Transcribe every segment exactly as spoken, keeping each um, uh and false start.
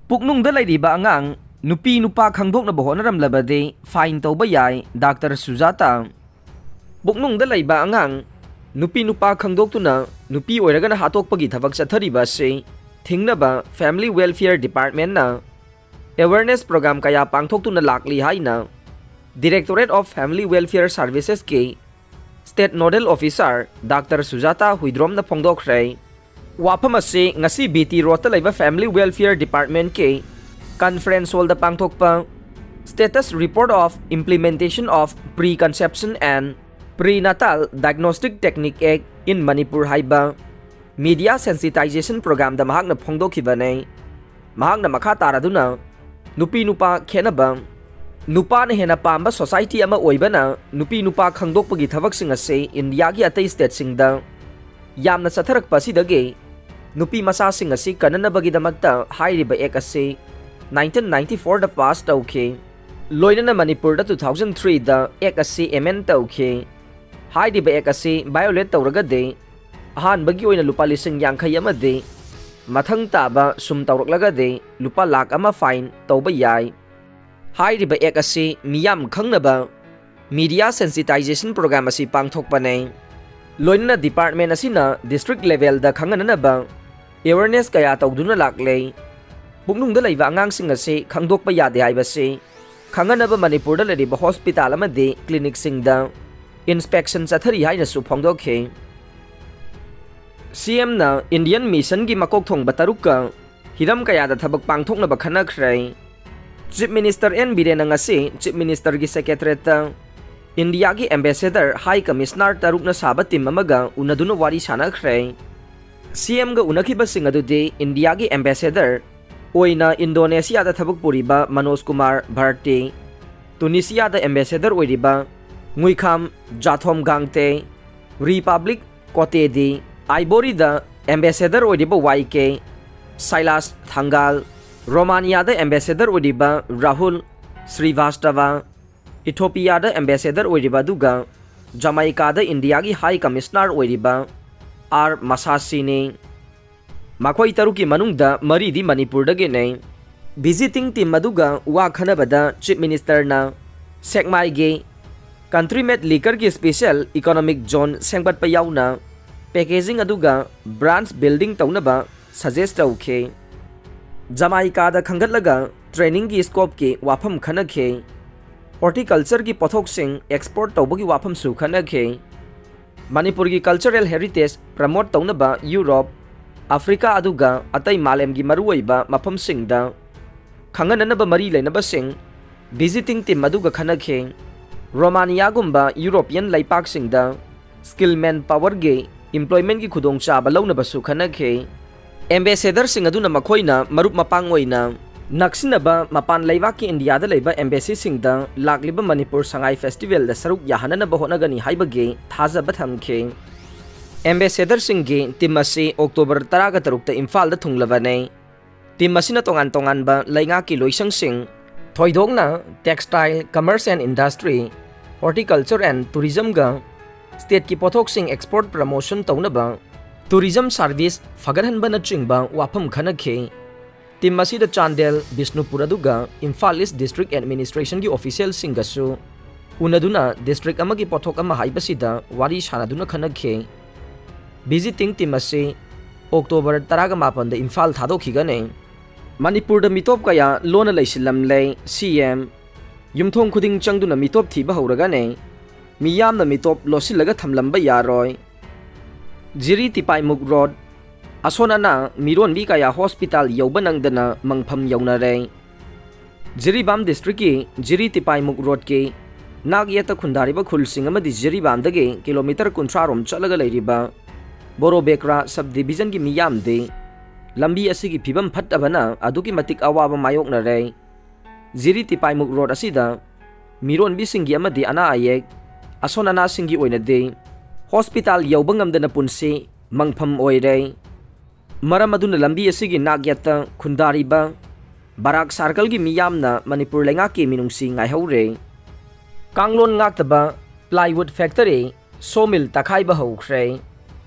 ꯄꯨꯛꯅꯨꯡꯗ ꯂꯩꯔꯤꯕ ꯑꯉꯥꯡ ꯅꯨꯄꯤ ꯅꯨꯄꯥ ꯈꯪꯗꯣꯛꯅꯕ ꯍꯣꯠꯅꯔꯝꯂꯕꯗꯤ fine ꯇꯧꯕ ꯌꯥꯏ, ꯗꯥꯛꯇꯔ ꯁꯨꯖꯥꯇꯥ꯫ ꯄꯨꯛꯅꯨꯡꯗ ꯂꯩꯕ ꯑꯉꯥꯡ ꯅꯨꯄꯤ ꯅꯨꯄꯥ ꯈꯪꯗꯣꯛꯇꯨꯅ ꯅꯨꯄꯤ ꯑꯣꯏꯔꯒꯅ ꯍꯥꯠꯇꯣꯛꯄꯒꯤ ꯊꯕꯛ ꯆꯠꯊꯔꯤꯕ ꯑꯁꯤ ꯊꯤꯡꯅꯕ Family Welfare Departmentꯅ awareness program ꯀꯌꯥ ꯄꯥꯡꯊꯣꯛꯇꯨꯅ ꯂꯥꯛꯂꯤ ꯍꯥꯏꯅ Directorate of Family Welfare Servicesꯀꯤ State Nodal Officer doctor Sujata ꯍꯨꯏꯗ꯭ꯔꯣꯝꯅ ꯐꯣꯡꯗꯣꯛꯈ꯭ꯔꯦ꯫ ꯋꯥꯐꯝ ꯑꯁꯤ ꯉꯁꯤ ꯕꯤ ꯇꯤ ꯔꯣꯗꯇ ꯂꯩꯕ Family Welfare Departmentꯀꯤ conference hallꯗ ꯄꯥꯡꯊꯣꯛꯄ Status Report of Implementation of Preconception and Prenatal Diagnostic Technique Act in Manipur ꯍꯥꯏꯕ media sensitization programꯗ ꯃꯍꯥꯛꯅ ꯐꯣꯡꯗꯣꯛꯈꯤꯕꯅꯤ꯫ ꯃꯍꯥꯛꯅ ꯃꯈꯥ ꯇꯥꯔꯗꯨꯅ ꯅꯨꯄꯤ ꯅꯨꯄꯥ ꯈꯦꯠꯅꯕ, ꯅꯨꯄꯥꯅ ꯍꯦꯟꯅ ꯄꯥꯝꯕ society ꯑꯃ ꯑꯣꯏꯕꯅ ꯅꯨꯄꯤ ꯅꯨꯄꯥ ꯈꯪꯗꯣꯛꯄꯒꯤ ꯊꯕꯛꯁꯤꯡ ꯑꯁꯤ ꯏꯟꯗꯤꯌꯥꯒꯤ ꯑꯇꯩ stateꯁꯤꯡꯗ ꯌꯥꯝꯅ ꯆꯠꯊꯔꯛꯄ ꯑꯁꯤꯗꯒꯤ ꯅꯨꯄꯤ ꯃꯆꯥꯁꯤꯡ ꯑꯁꯤ ꯀꯟꯅꯅꯕꯒꯤꯗꯃꯛꯇ ꯍꯥꯏꯔꯤꯕ act ꯑꯁꯤ nineteen ninety fourꯗ pass ꯇꯧꯈꯤ꯫ ꯂꯣꯏꯅꯅ ꯃꯅꯤꯄꯨꯔꯗ two thousand threeꯗ act ꯑꯁꯤ amend ꯇꯧꯈꯤ꯫ ꯍꯥꯏꯔꯤꯕ act ꯑꯁꯤ violate ꯇꯧꯔꯒꯗꯤ ꯑꯍꯥꯟꯕꯒꯤ ꯑꯣꯏꯅ ꯂꯨꯄꯥ ꯂꯤꯁꯤꯡ ꯌꯥꯡꯈꯩ ꯑꯃꯗꯤ ꯃꯊꯪ ꯇꯥꯕ ꯁꯨꯝ ꯇꯧꯔꯛꯂꯒꯗꯤ ꯂꯨꯄꯥ ꯂꯥꯈ ꯑꯃ fine ꯇꯧꯕ ꯌꯥꯏ꯫ ꯍꯥꯏꯔꯤꯕ act ꯑꯁꯤ ꯃꯤꯌꯥꯝ ꯈꯪꯅꯕ media sensitization program ꯑꯁꯤ ꯄꯥꯡꯊꯣꯛꯄꯅꯤ꯫ ꯂꯣꯏꯅꯅ department ꯑꯁꯤꯅ district levelꯗ ꯈꯪꯍꯟꯅꯅꯕ awareness ꯀꯌꯥ ꯇꯧꯗꯨꯅ ꯂꯥꯛꯂꯦ꯫ ꯄꯨꯛꯅꯨꯡꯗ ꯂꯩꯕ ꯑꯉꯥꯡꯁꯤꯡ ꯑꯁꯤ ꯈꯪꯗꯣꯛꯄ ꯌꯥꯗꯦ ꯍꯥꯏꯕꯁꯤ ꯈꯪꯍꯟꯅꯕ ꯃꯅꯤꯄꯨꯔꯗ ꯂꯩꯔꯤꯕ hospital ꯑꯃꯗꯤ clinicꯁꯤꯡꯗ inspection ꯆꯠꯊꯔꯤ ꯍꯥꯏꯅꯁꯨ ꯐꯣꯡꯗꯣꯛꯈꯤ꯫ ꯁꯤ ꯑꯦꯝꯅ Indian missionꯒꯤ ꯃꯀꯣꯛ ꯊꯣꯡꯕ ꯇꯔꯨꯛꯀ ꯍꯤꯔꯝ ꯀꯌꯥꯗ ꯊꯕꯛ ꯄꯥꯡꯊꯣꯛꯅꯕ ꯈꯟꯅꯈ꯭ꯔꯦ꯫ Chief Minister ꯑꯦꯟ ꯕꯤꯔꯦꯟꯅ ꯉꯁꯤ Chief Ministerꯒꯤ secretariatꯇ ꯏꯟꯗꯤꯌꯥꯒꯤ ambassador, high commissioner ꯇꯔꯨꯛꯅ ꯁꯥꯕ team ꯑꯃꯒ ꯎꯅꯗꯨꯅ ꯋꯥꯔꯤ ꯁꯥꯟꯅꯈ꯭ꯔꯦ꯫ ꯁꯤ ꯑꯦꯝꯒ ꯎꯅꯈꯤꯕꯁꯤꯡ ꯑꯗꯨꯗꯤ ꯏꯟꯗꯤꯌꯥꯒꯤ ambassador ꯑꯣꯏꯅ ꯏꯟꯗꯣꯅꯦꯁꯤꯌꯥꯗ ꯊꯕꯛ ꯄꯨꯔꯤꯕ ꯃꯅꯣꯖ ꯀꯨꯃꯥꯔ ꯚꯥꯔꯇꯤ, ꯇꯨꯅꯤꯁꯤꯌꯥꯗ ambassador ꯑꯣꯏꯔꯤꯕ ꯉꯨꯏꯈꯥꯝ ꯖꯥꯊꯣꯝ ꯒꯥꯡꯇꯦ, Republic ꯀꯣꯇꯦꯗꯤ, ꯑꯥꯏꯕꯣꯔꯤꯗ ambassador ꯑꯣꯏꯔꯤꯕ ꯋꯥꯏ ꯀꯦ ꯁꯥꯏꯂꯥꯁ ꯊꯥꯡꯒꯥꯜ, ꯔꯣꯃꯥꯅꯤꯌꯥꯗ ambassador ꯑꯣꯏꯔꯤꯕ ꯔꯥꯍꯨꯜ ꯁ꯭ꯔꯤꯚꯥꯁꯇꯚ, ꯏꯊꯣꯄꯤꯌꯥꯗ ambassador ꯑꯣꯏꯔꯤꯕ ꯑꯗꯨꯒ ꯖꯃꯥꯏꯀꯥꯗ ꯏꯟꯗꯤꯌꯥꯒꯤ high commissioner ꯑꯣꯏꯔꯤꯕ ꯑꯥꯔ ꯃꯁꯥꯁꯤꯅꯤ꯫ ꯃꯈꯣꯏ ꯇꯔꯨꯛꯀꯤ ꯃꯅꯨꯡꯗ ꯃꯔꯤꯗꯤ ꯃꯅꯤꯄꯨꯔꯗꯒꯤꯅꯤ꯫ Visiting team ꯑꯗꯨꯒ ꯋꯥ ꯈꯟꯅꯕꯗ Chief Minister ꯅ ꯁꯦꯛꯃꯥꯏꯒꯤ country made liquor ꯒꯤ special economic zone ꯁꯦꯝꯒꯠꯄ ꯌꯥꯎꯅ packaging ꯑꯗꯨꯒ branch building ꯇꯧꯅꯕ suggest ꯇꯧꯈꯤ꯫ ꯖꯃꯥꯏꯀꯥꯗ ꯈꯟꯒꯠꯂꯒ training ꯒꯤ scope ꯀꯤ ꯋꯥꯐꯝ ꯈꯟꯅꯈꯤ꯫ Horticulture ꯒꯤ ꯄꯣꯠꯊꯣꯛꯁꯤꯡ export ꯇꯧꯕꯒꯤ ꯋꯥꯐꯝꯁꯨ ꯈꯟꯅꯈꯤ꯫ ꯃꯅꯤꯄꯨꯔꯒꯤ cultural heritage promote ꯇꯧꯅꯕ ꯌꯨꯔꯣꯞ, ꯑꯐ꯭ꯔꯤꯀꯥ ꯑꯗꯨꯒ ꯑꯇꯩ ꯃꯥꯂꯦꯝꯒꯤ ꯃꯔꯨꯑꯣꯏꯕ ꯃꯐꯝꯁꯤꯡꯗ ꯈꯪꯍꯟꯅꯅꯕ ꯃꯔꯤ ꯂꯩꯅꯕꯁꯤꯡ visiting team ꯑꯗꯨꯒ ꯈꯟꯅꯈꯤ꯫ ꯔꯣꯃꯥꯅꯤꯌꯥꯒꯨꯝꯕ European ꯂꯩꯄꯥꯛꯁꯤꯡꯗ skilled man power ꯒꯤ employment ꯒꯤ ꯈꯨꯗꯣꯡꯆꯥꯕ ꯂꯧꯅꯕꯁꯨ ꯈꯟꯅꯈꯤ꯫ Ambassador ꯁꯤꯡ ꯑꯗꯨꯅ ꯃꯈꯣꯏꯅ ꯃꯔꯨꯞ ꯃꯄꯥꯡ ꯑꯣꯏꯅ ꯅꯛꯁꯤꯟꯅꯕ ꯃꯄꯥꯟ ꯂꯩꯕꯥꯛꯀꯤ ꯏꯟꯗꯤꯌꯥꯗ ꯂꯩꯕ embassy ꯁꯤꯡꯗ ꯂꯥꯛꯂꯤꯕ ꯃꯅꯤꯄꯨꯔ ꯁꯉꯥꯏ festival ꯗ ꯁꯔꯨꯛ ꯌꯥꯍꯟꯅꯅꯕ ꯍꯣꯠꯅꯒꯅꯤ ꯍꯥꯏꯕꯒꯤ ꯊꯥꯖꯕ ꯊꯝꯈꯤ꯫ Ambassador ꯁꯤꯡꯒꯤ team ꯑꯁꯤ October ꯇꯔꯥꯒ ꯇꯔꯨꯛꯇ ꯏꯝꯐꯥꯜꯗ ꯊꯨꯡꯂꯕꯅꯤ꯫ Team ꯑꯁꯤꯅ ꯇꯣꯉꯥꯟ ꯇꯣꯉꯥꯟꯕ ꯂꯩꯉꯥꯛꯀꯤ ꯂꯣꯏꯁꯪꯁꯤꯡ, ꯊꯣꯏꯗꯣꯛꯅ textile, commerce and industry, horticulture and tourism ꯒ state ꯀꯤ ꯄꯣꯠꯊꯣꯛꯁꯤꯡ export promotion ꯇꯧꯅꯕ, tourism service ꯐꯒꯠꯍꯟꯕꯅꯆꯤꯡꯕ ꯋꯥꯐꯝ ꯈꯟꯅꯈꯤ꯫ Team ꯑꯁꯤꯗ ꯆꯥꯟꯗꯦꯜ, ꯕꯤꯁꯅꯨꯄꯨꯔ ꯑꯗꯨꯒ ꯏꯝꯐꯥꯜ East District Administration ꯒꯤ official ꯁꯤꯡꯒꯁꯨ ꯎꯅꯗꯨꯅ district ꯑꯃꯒꯤ ꯄꯣꯠꯊꯣꯛ ꯑꯃ ꯍꯥꯏꯕꯁꯤꯗ ꯋꯥꯔꯤ ꯁꯥꯅꯗꯨꯅ ꯈꯟꯅꯈꯤ꯫ Visiting team ꯑꯁꯤ October ꯇꯔꯥꯒ ꯃꯥꯄꯟꯗ ꯏꯝꯐꯥꯜ ꯊꯥꯗꯣꯛꯈꯤꯒꯅꯤ꯫ ꯃꯅꯤꯄꯨꯔꯗ ꯃꯤꯇꯣꯞ ꯀꯌꯥ ꯂꯣꯟꯅ ꯂꯩꯁꯤꯜꯂꯝꯂꯦ, C M꯫ ꯌꯨꯝꯊꯣꯡ ꯈꯨꯗꯤꯡ ꯆꯪꯗꯨꯅ ꯃꯤꯇꯣꯞ ꯊꯤꯕ ꯍꯧꯔꯒꯅꯤ꯫ ꯃꯤꯌꯥꯝꯅ ꯃꯤꯇꯣꯞ ꯂꯣꯠꯁꯤꯜꯂꯒ ꯊꯝꯂꯝꯕ ꯌꯥꯔꯣꯏ꯫ ꯖꯤꯔꯤ ꯇꯤꯄꯥꯏꯃꯨꯛ road, ꯑꯁꯣꯟ ꯑꯅꯥ ꯃꯤꯔꯣꯟꯕꯤ ꯀꯌꯥ hospital ꯌꯧꯕ ꯅꯪꯗꯅ ꯃꯪꯐꯝ ꯌꯧꯅꯔꯦ꯫ ꯖꯤꯔꯤꯕꯥꯝ district ꯀꯤ ꯖꯤꯔꯤ ꯇꯤꯄꯥꯏꯃꯨꯛ road ꯀꯤ ꯅꯥꯛ ꯌꯦꯠꯇ ꯈꯨꯟꯗꯥꯔꯤꯕ ꯈꯨꯜꯁꯤꯡ ꯑꯃꯗꯤ ꯖꯤꯔꯤꯕꯥꯝꯗꯒꯤ kilometre ꯀꯨꯟꯊ꯭ꯔꯥ ꯔꯣꯝ ꯆꯠꯂꯒ ꯂꯩꯔꯤꯕ ꯕꯣꯔꯣꯕꯦꯀ꯭ꯔꯥ sub division ꯒꯤ ꯃꯤꯌꯥꯝꯗꯤ ꯂꯝꯕꯤ ꯑꯁꯤꯒꯤ ꯐꯤꯕꯝ ꯐꯠꯇꯕꯅ ꯑꯗꯨꯛꯀꯤ ꯃꯇꯤꯛ ꯑꯋꯥꯕ ꯃꯥꯌꯣꯛꯅꯔꯦ꯫ ꯖꯤꯔꯤ ꯇꯤꯄꯥꯏꯃꯨꯛ road ꯑꯁꯤꯗ ꯃꯤꯔꯣꯟꯕꯤꯁꯤꯡꯒꯤ ꯑꯃꯗꯤ ꯑꯅꯥ ꯑꯌꯦꯛ, ꯑꯁꯣꯟ ꯑꯅꯥꯁꯤꯡꯒꯤ ꯑꯣꯏꯅꯗꯤ hospital ꯌꯧꯕ ꯉꯝꯗꯅ ꯄꯨꯟꯁꯤ ꯃꯪꯐꯝ ꯑꯣꯏꯔꯦ꯫ ꯃꯔꯝ ꯑꯗꯨꯅ ꯂꯝꯕꯤ ꯑꯁꯤꯒꯤ ꯅꯥꯛ ꯌꯦꯠꯇ ꯈꯨꯟꯗꯥꯔꯤꯕ ꯕꯔꯥꯛ circle ꯒꯤ ꯃꯤꯌꯥꯝꯅ ꯃꯅꯤꯄꯨꯔ ꯂꯩꯉꯥꯛꯀꯤ ꯃꯤꯅꯨꯡꯁꯤ ꯉꯥꯏꯍꯧꯔꯦ꯫ ꯀꯥꯡꯂꯣꯟ ꯉꯥꯛꯇꯕ plywood factory, sawmill ꯇꯛꯈꯥꯏꯕ ꯍꯧꯈ꯭ꯔꯦ꯫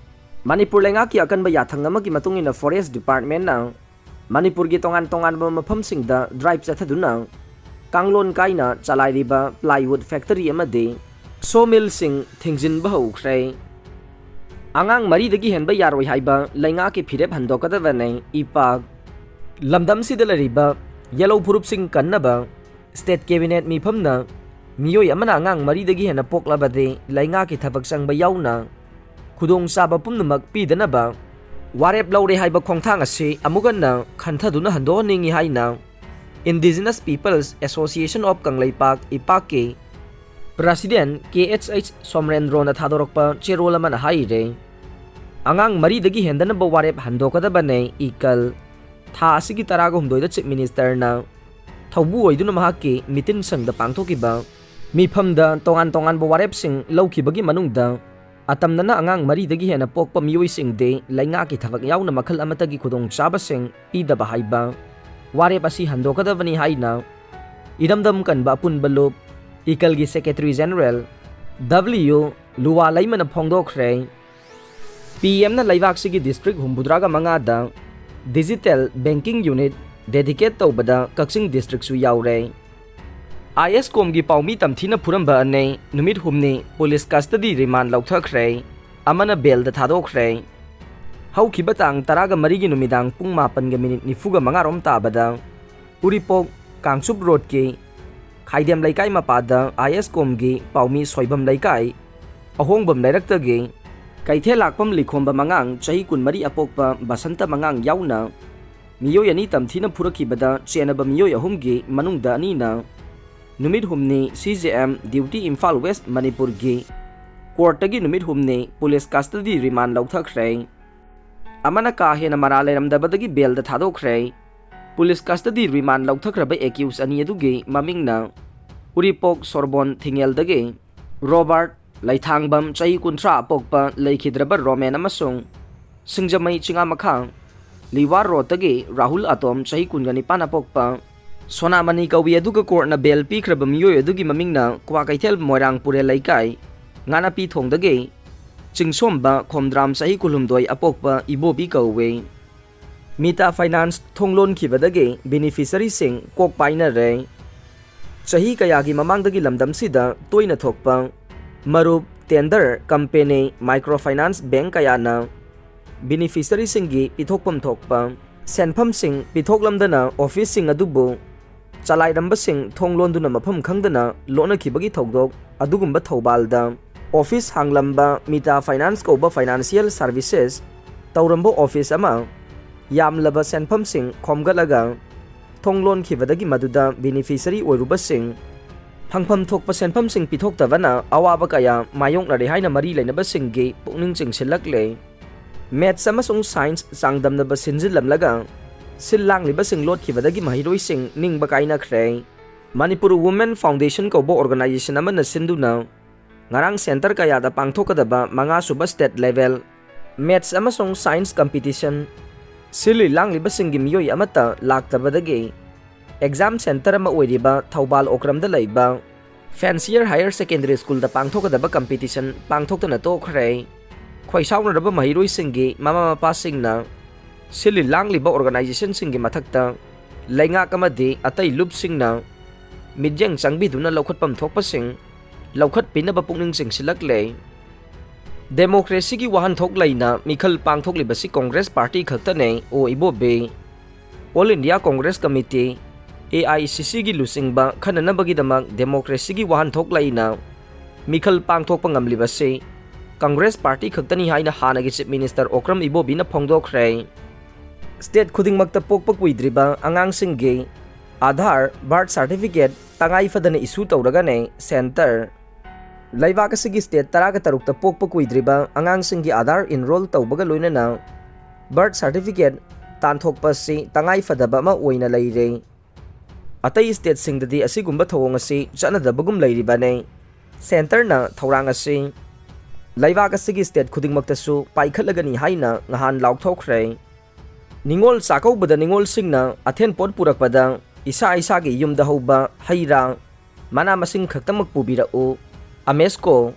ꯃꯅꯤꯄꯨꯔ ꯂꯩꯉꯥꯛꯀꯤ ꯑꯀꯟꯕ ꯌꯥꯊꯪ ꯑꯃꯒꯤ ꯃꯇꯨꯡ ꯏꯟꯅ Forest Department ꯅ ꯃꯅꯤꯄꯨꯔꯒꯤ ꯇꯣꯉꯥꯟ ꯇꯣꯉꯥꯟꯕ ꯃꯐꯝꯁꯤꯡꯗ ꯗ꯭ꯔꯥꯏꯚ ꯆꯠꯊꯗꯨꯅ ꯀꯥꯡꯂꯣꯟ ꯀꯥꯏꯅ ꯆꯂꯥꯏꯔꯤꯕ ꯄ꯭ꯂꯥꯏꯋꯨꯗ ꯐꯦꯛꯇꯔꯤ ꯑꯃꯗꯤ ꯁꯣ ꯃꯤꯜꯁꯤꯡ ꯊꯤꯡꯖꯤꯟꯕ ꯍꯧꯈ꯭ꯔꯦ꯫ ꯑꯉꯥꯡ ꯃꯔꯤꯗꯒꯤ ꯍꯦꯟꯕ ꯌꯥꯔꯣꯏ ꯍꯥꯏꯕ ꯂꯩꯉꯥꯛꯀꯤ ꯐꯤꯔꯦꯞ ꯍꯟꯗꯣꯛꯀꯗꯕꯅꯤ, ꯏꯄꯥꯛ꯫ ꯂꯝꯗꯝꯁꯤꯗ ꯂꯩꯔꯤꯕ ꯌꯦꯜꯍꯧ ꯐꯨꯔꯨꯞꯁꯤꯡ ꯀꯟꯅꯕ ꯁ꯭ꯇꯦꯠ ꯀꯦꯕꯤꯅꯦꯠ ꯃꯤꯐꯝꯅ ꯃꯤꯑꯣꯏ ꯑꯃꯅ ꯑꯉꯥꯡ ꯃꯔꯤꯗꯒꯤ ꯍꯦꯟꯅ ꯄꯣꯛꯂꯕꯗꯤ ꯂꯩꯉꯥꯛꯀꯤ ꯊꯕꯛ ꯆꯪꯕ ꯌꯥꯎꯅ ꯈꯨꯗꯣꯡꯆꯥꯕ ꯄꯨꯝꯅꯃꯛ ꯄꯤꯗꯅꯕ ꯋꯥꯔꯦꯞ ꯂꯧꯔꯦ ꯍꯥꯏꯕ ꯈꯣꯡꯊꯥꯡ ꯑꯁꯤ ꯑꯃꯨꯛ ꯍꯟꯅ ꯈꯟꯊꯗꯨꯅ ꯍꯟꯗꯣꯛꯍꯟꯅꯤꯡꯏ ꯍꯥꯏꯅ Indigenous Peoples Association of Kangleipak, ꯏꯄꯥꯛꯀꯤ ꯄ꯭ꯔꯁꯤꯗꯦꯟ ꯀꯦ ꯑꯩꯆ ꯑꯩꯆ ꯁꯣꯃꯔꯦꯟꯗ꯭ꯔꯣꯅ ꯊꯥꯗꯣꯔꯛꯄ ꯆꯦꯔꯣꯜ ꯑꯃꯅ ꯍꯥꯏꯔꯦ꯫ ꯑꯉꯥꯡ ꯃꯔꯤꯗꯒꯤ ꯍꯦꯟꯗꯅꯕ ꯋꯥꯔꯦꯞ ꯍꯟꯗꯣꯛꯀꯗꯕꯅꯦ, ꯏꯀꯜ꯫ ꯊꯥ ꯑꯁꯤꯒꯤ ꯇꯔꯥꯒ ꯍꯨꯝꯗꯣꯏꯗ ꯆꯤꯐ ꯃꯤꯅꯤꯁꯇꯔꯅ ꯊꯧꯕꯨ ꯑꯣꯏꯗꯨꯅ ꯃꯍꯥꯛꯀꯤ ꯃꯤꯇꯤꯟ ꯁꯪꯗ ꯄꯥꯡꯊꯣꯛꯈꯤꯕ ꯃꯤꯐꯝꯗ ꯇꯣꯉꯥꯟ ꯇꯣꯉꯥꯟꯕ ꯋꯥꯔꯦꯞꯁꯤꯡ ꯂꯧꯈꯤꯕꯒꯤ ꯃꯅꯨꯡꯗ ꯑꯇꯝꯅꯅ ꯑꯉꯥꯡ ꯃꯔꯤꯗꯒꯤ ꯍꯦꯟꯅ ꯄꯣꯛꯄ ꯃꯤꯑꯣꯏꯁꯤꯡꯗꯤ ꯂꯩꯉꯥꯛꯀꯤ ꯊꯕꯛ ꯌꯥꯎꯅ ꯃꯈꯜ ꯑꯃꯠꯇꯒꯤ ꯈꯨꯗꯣꯡꯆꯥꯕꯁꯤꯡ ꯄꯤꯗꯕ ꯍꯥꯏꯕ ꯋꯥꯔꯦꯞ ꯑꯁꯤ ꯍꯟꯗꯣꯛꯀꯗꯕꯅꯤ ꯍꯥꯏꯅ ꯏꯔꯝꯗꯝ ꯀꯟꯕ ꯑꯄꯨꯟꯕ ꯂꯨꯞ, ꯏꯀꯜꯒꯤ ꯁꯦꯀ꯭ꯔꯦꯇꯔꯤ ꯖꯦꯅꯔꯦꯜ ꯗꯕ꯭ꯂꯤꯌꯨ ꯂꯨꯋꯥ ꯂꯩꯃꯅ ꯐꯣꯡꯗꯣꯛꯈ꯭ꯔꯦ꯫ ꯄꯤ ꯑꯦꯝꯅ ꯂꯩꯕꯥꯛꯁꯤꯒꯤ ꯗꯤꯁꯇ꯭ꯔꯤꯛ ꯍꯨꯝꯐꯨꯇꯔꯥꯒ ꯃꯉꯥꯗ ꯗꯤꯖꯤꯇꯦꯜ ꯕꯦꯡꯀꯤꯡ ꯌꯨꯅꯤꯠ ꯗꯦꯗꯤꯀꯦꯠ ꯇꯧꯕꯗ ꯀꯛꯆꯤꯡ ꯗꯤꯁꯇ꯭ꯔꯤꯛꯁꯨ ꯌꯥꯎꯔꯦ꯫ ꯑꯥꯏ ꯑꯦꯁ ꯀꯣꯝꯒꯤ ꯄꯥꯎꯃꯤ ꯇꯝꯊꯤꯅ ꯐꯨꯔꯝꯕ ꯑꯅꯤ ꯅꯨꯃꯤꯠ ꯍꯨꯝꯅꯤ ꯄꯨꯂꯤꯁ ꯀꯁꯇꯗꯤ ꯔꯤꯃꯥꯟ ꯂꯧꯊꯈ꯭ꯔꯦ, ꯑꯃꯅ ꯕꯦꯜꯗ ꯊꯥꯗꯣꯛꯈ꯭ꯔꯦ꯫ ꯍꯧꯈꯤꯕ ꯇꯥꯡ ꯇꯔꯥꯒ ꯃꯔꯤꯒꯤ ꯅꯨꯃꯤꯗꯥꯡ ꯄꯨꯡ ꯃꯥꯄꯟꯒ ꯃꯤꯅꯤꯠ ꯅꯤꯐꯨꯒ ꯃꯉꯥꯔꯣꯝ ꯇꯥꯕꯗ ꯎꯔꯤꯄꯣꯛ ꯀꯥꯡꯆꯨꯞ ꯔꯣꯗꯀꯤ ꯈꯥꯏꯗꯦꯝ ꯂꯩꯀꯥꯏ ꯃꯄꯥꯗ ꯑꯥꯏ ꯑꯦꯁ ꯀꯣꯝꯒꯤ ꯄꯥꯎꯃꯤ ꯁꯣꯏꯕꯝ ꯂꯩꯀꯥꯏ ꯑꯍꯣꯡꯕꯝ ꯂꯩꯔꯛꯇꯒꯤ ꯀꯩꯊꯦꯜ ꯂꯥꯛꯄꯝ ꯂꯤꯈꯣꯝꯕ ꯃꯉꯥꯡ ꯆꯍꯤ ꯀꯨꯟꯃꯔꯤ ꯑꯄꯣꯛꯄ ꯕꯁꯟꯇ ꯃꯉꯥꯡ ꯌꯥꯎꯅ ꯃꯤꯑꯣꯏ ꯑꯅꯤ ꯇꯝꯊꯤꯅ ꯐꯨꯔꯛꯈꯤꯕꯗ ꯆꯦꯟꯅꯕ ꯃꯤꯑꯣꯏ ꯑꯍꯨꯝꯒꯤ ꯃꯅꯨꯡꯗ ꯑꯅꯤꯅ ꯅꯨꯃꯤꯠ ꯍꯨꯝꯅꯤ C J M duty Imphal west ꯃꯅꯤꯄꯨꯔꯒꯤ ꯀꯣꯔꯠꯇꯒꯤ ꯅꯨꯃꯤꯠ ꯍꯨꯝꯅꯤ ꯄꯨꯂꯤꯁ ꯀꯁꯇꯗꯤ ꯔꯤꯃꯥꯟ ꯂꯧꯊꯈ꯭ꯔꯦ꯫ ꯑꯃꯅ ꯀꯥ ꯍꯦꯟꯅ ꯃꯔꯥꯜ ꯂꯩꯔꯝꯗꯕꯗꯒꯤ ꯕꯦꯜꯗ ꯊꯥꯗꯣꯛꯈ꯭ꯔꯦ꯫ ꯄꯨꯂꯤꯁ ꯀꯁꯇꯗꯤ ꯔꯤꯃꯥꯟ ꯂꯧꯊꯈ꯭ꯔꯕ ꯑꯦꯀ꯭ꯌꯨꯁ ꯑꯅꯤ ꯑꯗꯨꯒꯤ ꯃꯃꯤꯡꯅ ꯎꯔꯤꯄꯣꯛ ꯁꯣꯔꯕꯣꯟ ꯊꯤꯡꯉꯦꯜꯗꯒꯤ ꯔꯣꯕꯥꯔꯠ ꯂꯩꯊꯥꯡꯕꯝ ꯆꯍꯤ ꯀꯨꯟꯊ꯭ꯔꯥ ꯑꯄꯣꯛꯄ ꯂꯩꯈꯤꯗ꯭ꯔꯕ ꯔꯣꯃꯦꯟ ꯑꯃꯁꯨꯡ ꯁꯤꯡꯖꯃꯩ ꯆꯤꯉꯥꯃꯈꯥ ꯂꯤꯋꯥꯔ ꯔꯣꯗꯇꯒꯤ ꯔꯥꯍꯨꯜ ꯑꯇꯣꯝ ꯆꯍꯤ ꯀꯨꯟꯒ ꯅꯤꯄꯥꯟ ꯑꯄꯣꯛꯄ ꯁꯣꯅꯥꯃꯅꯤ ꯀꯧꯏ, ꯑꯗꯨꯒ ꯀꯣꯔꯠꯅ ꯕꯦꯜ ꯄꯤꯈ꯭ꯔꯕ ꯃꯤꯑꯣꯏ ꯑꯗꯨꯒꯤ ꯃꯃꯤꯡꯅ ꯀ꯭ꯋꯥꯀꯩꯊꯦꯜ ꯃꯣꯏꯔꯥꯡ ꯄꯨꯔꯦꯜ ꯂꯩꯀꯥꯏ ꯉꯥꯅꯥꯄꯤ ꯊꯣꯡꯗꯒꯤ ꯆꯤꯡꯁꯣꯝꯕ ꯈꯣꯝꯗ꯭ꯔꯥꯝ ꯆꯍꯤ ꯀꯨꯟꯍꯨꯝꯗꯣꯏ ꯑꯄꯣꯛꯄ ꯏꯕꯣꯕꯤ ꯀꯧꯏ꯫ ꯃꯤꯇꯥ ꯐꯥꯏꯅꯥꯟꯁ ꯊꯣꯡ ꯂꯣꯟꯈꯤꯕꯗꯒꯤ ꯕꯤꯅꯤꯐꯤꯁꯔꯤꯁꯤꯡ ꯀꯣꯛ ꯄꯥꯏꯅꯔꯦ꯫ ꯆꯍꯤ ꯀꯌꯥꯒꯤ ꯃꯃꯥꯡꯗꯒꯤ ꯂꯝꯗꯝꯁꯤꯗ ꯇꯣꯏꯅ ꯊꯣꯛꯄ ꯃꯔꯨꯞ, tender, company, micro finance bank ꯀꯌꯥꯅ ꯕꯤꯅꯤꯐꯤꯁꯔꯤꯁꯤꯡꯒꯤ ꯄꯤꯊꯣꯛꯐꯝ ꯊꯣꯛꯄ ꯁꯦꯟꯐꯝꯁꯤꯡ ꯄꯤꯊꯣꯛꯂꯝꯗꯅ ꯑꯣꯐꯤꯁꯁꯤꯡ ꯑꯗꯨꯕꯨ ꯆꯂꯥꯏꯔꯝꯕꯁꯤꯡ ꯊꯣꯡ ꯂꯣꯟꯗꯨꯅ ꯃꯐꯝ ꯈꯪꯗꯅ ꯂꯣꯠꯅꯈꯤꯕꯒꯤ ꯊꯧꯗꯣꯛ ꯑꯗꯨꯒꯨꯝꯕ ꯊꯧꯕꯥꯜꯗ ꯑꯣꯐꯤꯁ ꯍꯥꯡꯂꯝꯕ ꯃꯤꯇꯥ ꯐꯥꯏꯅꯥꯟꯁ ꯀꯧꯕ ꯐꯥꯏꯅꯥꯟꯁꯤꯌꯦꯜ ꯁꯥꯔꯚꯤꯁꯦꯁ ꯇꯧꯔꯝꯕ ꯑꯣꯐꯤꯁ ꯑꯃ ꯌꯥꯝꯂꯕ ꯁꯦꯟꯐꯝꯁꯤꯡ ꯈꯣꯝꯒꯠꯂꯒ ꯊꯣꯡ ꯂꯣꯟꯈꯤꯕꯗꯒꯤ ꯃꯗꯨꯗ ꯕꯤꯅꯤꯐꯤꯁꯔꯤ ꯑꯣꯏꯔꯨꯕꯁꯤꯡ ꯐꯪꯐꯝ ꯊꯣꯛꯄ ꯁꯦꯟꯐꯝꯁꯤꯡ ꯄꯤꯊꯣꯛꯇꯕꯅ ꯑꯋꯥꯕ ꯀꯌꯥ ꯃꯥꯌꯣꯛꯅꯔꯦ ꯍꯥꯏꯅ ꯃꯔꯤ ꯂꯩꯅꯕꯁꯤꯡꯒꯤ ꯄꯨꯛꯅꯤꯡ ꯆꯤꯡꯁꯤꯜꯂꯛꯂꯦ꯫ ꯃꯦꯠꯁ ꯑꯃꯁꯨꯡ ꯁꯥꯏꯟꯁ ꯆꯥꯡꯗꯝꯅꯕ ꯁꯤꯟꯖꯤꯜꯂꯝꯂꯒ ꯁꯤꯜ ꯂꯥꯡꯂꯤꯕꯁꯤꯡ ꯂꯣꯠꯈꯤꯕꯗꯒꯤ ꯃꯍꯩꯔꯣꯏꯁꯤꯡ ꯅꯤꯡꯕ ꯀꯥꯏꯅꯈ꯭ꯔꯦ꯫ ꯃꯅꯤꯄꯨꯔ ꯋꯨꯃꯦꯟ ꯐꯥꯎꯟꯗꯦꯁꯟ ꯀꯧꯕ ꯑꯣꯔꯒꯅꯥꯏꯖꯦꯁꯟ ꯑꯃꯅ ꯁꯤꯟꯗꯨꯅ ꯉꯔꯥꯡ ꯁꯦꯟꯇꯔ ꯀꯌꯥꯗ ꯄꯥꯡꯊꯣꯛꯀꯗꯕ ꯃꯉꯥꯁꯨꯕ ꯁ꯭ꯇꯦꯠ ꯂꯦꯚꯦꯜ ꯃꯦꯠꯁ ꯑꯃꯁꯨꯡ ꯁꯥꯏꯟꯁ ꯀꯝꯄꯤꯇꯤꯁꯟ ꯁꯤꯜꯂꯤ ꯂꯥꯡꯂꯤꯕꯁꯤꯡꯒꯤ ꯃꯤꯑꯣꯏ ꯑꯃꯠꯇ ꯂꯥꯛꯇꯕꯗꯒꯤ ꯑꯦꯛꯖꯥꯝ ꯁꯦꯟꯇꯔ ꯑꯃ ꯑꯣꯏꯔꯤꯕ ꯊꯧꯕꯥꯜ ꯑꯣꯀ꯭ꯔꯝꯗ ꯂꯩꯕ ꯐꯦꯟꯁꯤꯌꯔ ꯍꯥꯌꯔ ꯁꯦꯀꯦꯟꯗꯔꯤ ꯁ꯭ꯀꯨꯜꯗ ꯄꯥꯡꯊꯣꯛꯀꯗꯕ ꯀꯝꯄꯤꯇꯤꯁꯟ ꯄꯥꯡꯊꯣꯛꯇꯅ ꯇꯣꯛꯈ꯭ꯔꯦ꯫ ꯈꯣꯏꯁꯥꯎꯅꯔꯕ ꯃꯍꯩꯔꯣꯏꯁꯤꯡꯒꯤ ꯃꯃꯥ ꯃꯄꯥꯁꯤꯡꯅ ꯁꯤꯜꯂꯤ ꯂꯥꯡꯂꯤꯕ ꯑꯣꯔꯒꯅꯥꯏꯖꯦꯁꯟꯁꯤꯡꯒꯤ ꯃꯊꯛꯇ ꯂꯩꯉꯥꯛ ꯑꯃꯗꯤ ꯑꯇꯩ ꯂꯨꯞꯁꯤꯡꯅ ꯃꯤꯠꯌꯦꯡ ꯆꯪꯕꯤꯗꯨꯅ ꯂꯧꯈꯠꯐꯝ ꯊꯣꯛꯄꯁꯤꯡ ꯂꯧꯈꯠꯄꯤꯅꯕ ꯄꯨꯛꯅꯤꯡ ꯆꯤꯡꯁꯤꯜꯂꯛꯂꯦ꯫ ꯗꯦꯃꯣꯀ꯭ꯔꯦꯁꯤꯒꯤ ꯋꯥꯍꯟꯊꯣꯛ ꯂꯩꯅ ꯃꯤꯈꯜ ꯄꯥꯡꯊꯣꯛꯂꯤꯕꯁꯤ ꯀꯣꯡꯒ꯭ꯔꯦꯁ ꯄꯥꯔꯇꯤ ꯈꯛꯇꯅꯦ, ꯑꯣ ꯏꯕꯣꯕꯤ꯫ All India Congress committee, A I C ꯁꯤꯒꯤ ꯂꯨꯆꯤꯡꯕ ꯈꯟꯅꯅꯕꯒꯤꯗꯃꯛ ꯗꯦꯃꯣꯀ꯭ꯔꯦꯁꯤꯒꯤ ꯋꯥꯍꯟꯊꯣꯛ ꯂꯩꯅ ꯃꯤꯈꯜ ꯄꯥꯡꯊꯣꯛꯄ ꯉꯝꯂꯤꯕꯁꯤ ꯀꯪꯒ꯭ꯔꯦꯁ ꯄꯥꯔꯇꯤ ꯈꯛꯇꯅꯤ ꯍꯥꯏꯅ ꯍꯥꯟꯅꯒꯤ ꯆꯤꯐ ꯃꯤꯅꯤꯁꯇꯔ ꯑꯣꯀ꯭ꯔꯝ ꯏꯕꯣꯕꯤꯅ ꯐꯣꯡꯗꯣꯛꯈ꯭ꯔꯦ꯫ ꯁ꯭ꯇꯦꯠ ꯈꯨꯗꯤꯡꯃꯛꯇ ꯄꯣꯛꯄ ꯀꯨꯏꯗ꯭ꯔꯤꯕ ꯑꯉꯥꯡꯁꯤꯡꯒꯤ ꯑꯥꯙꯥꯔ, ꯕꯥꯔꯊ ꯁꯥꯔꯇꯤꯐꯤꯀꯦꯠ ꯇꯉꯥꯏ ꯐꯗꯅ ꯏꯁꯨ ꯇꯧꯔꯒꯅꯦ ꯁꯦꯟꯇꯔ꯫ ꯂꯩꯕꯥꯛ ꯑꯁꯤꯒꯤ ꯁ꯭ꯇꯦꯠ ꯇꯔꯥꯒ ꯇꯔꯨꯛꯇ ꯄꯣꯛꯄ ꯀꯨꯏꯗ꯭ꯔꯤꯕ ꯑꯉꯥꯡꯁꯤꯡꯒꯤ ꯑꯥꯙꯥꯔ ꯏꯟꯔꯣꯜ ꯇꯧꯕꯒ ꯂꯣꯏꯅꯅ ꯕꯥꯔꯊ ꯁꯥꯔꯇꯤꯐꯤꯀꯦꯠ ꯇꯥꯟꯊꯣꯛꯄ ꯑꯁꯤ ꯇꯉꯥꯏ ꯐꯗꯕ ꯑꯃ ꯑꯣꯏꯅ ꯂꯩꯔꯦ꯫ ꯑꯇꯩ ꯁ꯭ꯇꯦꯠꯁꯤꯡꯗꯗꯤ ꯑꯁꯤꯒꯨꯝꯕ ꯊꯧꯑꯣꯡ ꯑꯁꯤ ꯆꯠꯅꯗꯕꯒꯨꯝ ꯂꯩꯔꯤꯕꯅꯤ꯫ ꯁꯦꯟꯇꯔꯅ ꯊꯧꯔꯥꯡ ꯑꯁꯤ ꯂꯩꯕꯥꯛ ꯑꯁꯤꯒꯤ ꯁ꯭ꯇꯦꯠ ꯈꯨꯗꯤꯡꯃꯛꯇꯁꯨ ꯄꯥꯏꯈꯠꯂꯒꯅꯤ ꯍꯥꯏꯅ ꯉꯍꯥꯟ ꯂꯥꯎꯊꯣꯛꯈ꯭ꯔꯦ꯫ ꯅꯤꯉꯣꯜ ꯆꯥꯛꯀꯧꯕꯗ ꯅꯤꯉꯣꯜꯁꯤꯡꯅ ꯑꯊꯦꯟꯄꯣꯠ ꯄꯨꯔꯛꯄꯗ ꯏꯁꯥ ꯏꯁꯥꯒꯤ ꯌꯨꯝꯗ ꯍꯧꯕ ꯍꯩ ꯔꯥ, ꯃꯅꯥ ꯃꯁꯤꯡ ꯈꯛꯇꯃꯛ ꯄꯨꯕꯤꯔꯛꯎ꯫ AMESCO,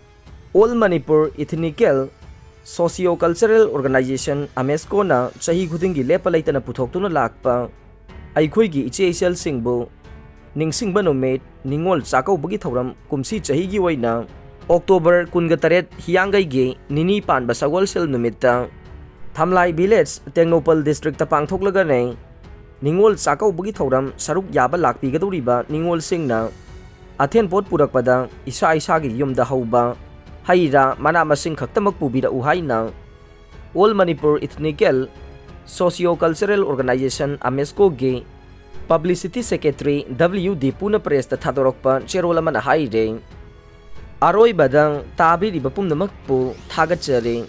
all Manipur ethnical Socio Cultural Organization, AMESCOꯅ ꯆꯍꯤ ꯈꯨꯗꯤꯡꯒꯤ ꯂꯦꯞꯄ ꯂꯩꯇꯅ ꯄꯨꯊꯣꯛꯇꯨꯅ ꯂꯥꯛꯄ ꯑꯩꯈꯣꯏꯒꯤ ꯏꯆꯦ ꯏꯆꯜꯁꯤꯡꯕꯨ ꯅꯤꯡꯁꯤꯡꯕ ꯅꯨꯃꯤꯠ, ꯅꯤꯉꯣꯜ ꯆꯥꯛꯀꯧꯕꯒꯤ ꯊꯧꯔꯝ ꯀꯨꯝꯁꯤ ꯆꯍꯤꯒꯤ ꯑꯣꯏꯅ ꯑꯣꯛꯇꯣꯕꯔ ꯀꯨꯟꯒ ꯇꯔꯦꯠ, ꯍꯤꯌꯥꯡꯒꯩꯒꯤ ꯅꯤꯅꯤ ꯄꯥꯟꯕ ꯁꯒꯣꯜꯁꯦꯜ ꯅꯨꯃꯤꯠꯇ ꯊꯝꯂꯥꯏ ꯚꯤꯂꯦꯖ, ꯇꯦꯡꯅꯧꯄꯜ ꯗꯤꯁꯇ꯭ꯔꯤꯛꯇ ꯄꯥꯡꯊꯣꯛꯂꯒꯅꯤ꯫ ꯅꯤꯉꯣꯜ ꯆꯥꯛꯀꯧꯕꯒꯤ ꯊꯧꯔꯝ ꯁꯔꯨꯛ ꯌꯥꯕ ꯂꯥꯛꯄꯤꯒꯗꯧꯔꯤꯕ ꯅꯤꯉꯣꯜꯁꯤꯡꯅ ꯑꯊꯦꯟꯄꯣꯠ ꯄꯨꯔꯛꯄꯗ ꯏꯁꯥ ꯏꯁꯥꯒꯤ ꯌꯨꯝꯗ ꯍꯧꯕ ꯍꯩ ꯔꯥ, ꯃꯅꯥ ꯃꯁꯤꯡ ꯈꯛꯇꯃꯛ ꯄꯨꯕꯤꯔꯛꯎ ꯍꯥꯏꯅ All Manipur Ethnical Socio Cultural Organization, AMESCOꯒꯤ Publicity Secretary W ꯗꯤꯄꯨꯅ ꯄ꯭ꯔꯦꯁꯇ ꯊꯥꯗꯣꯔꯛꯄ ꯆꯦꯔꯣꯜ ꯑꯃꯅ ꯍꯥꯏꯔꯦ꯫ ꯑꯔꯣꯏꯕꯗ ꯇꯥꯕꯤꯔꯤꯕ ꯄꯨꯝꯅꯃꯛꯄꯨ ꯊꯥꯒꯠꯆꯔꯤ꯫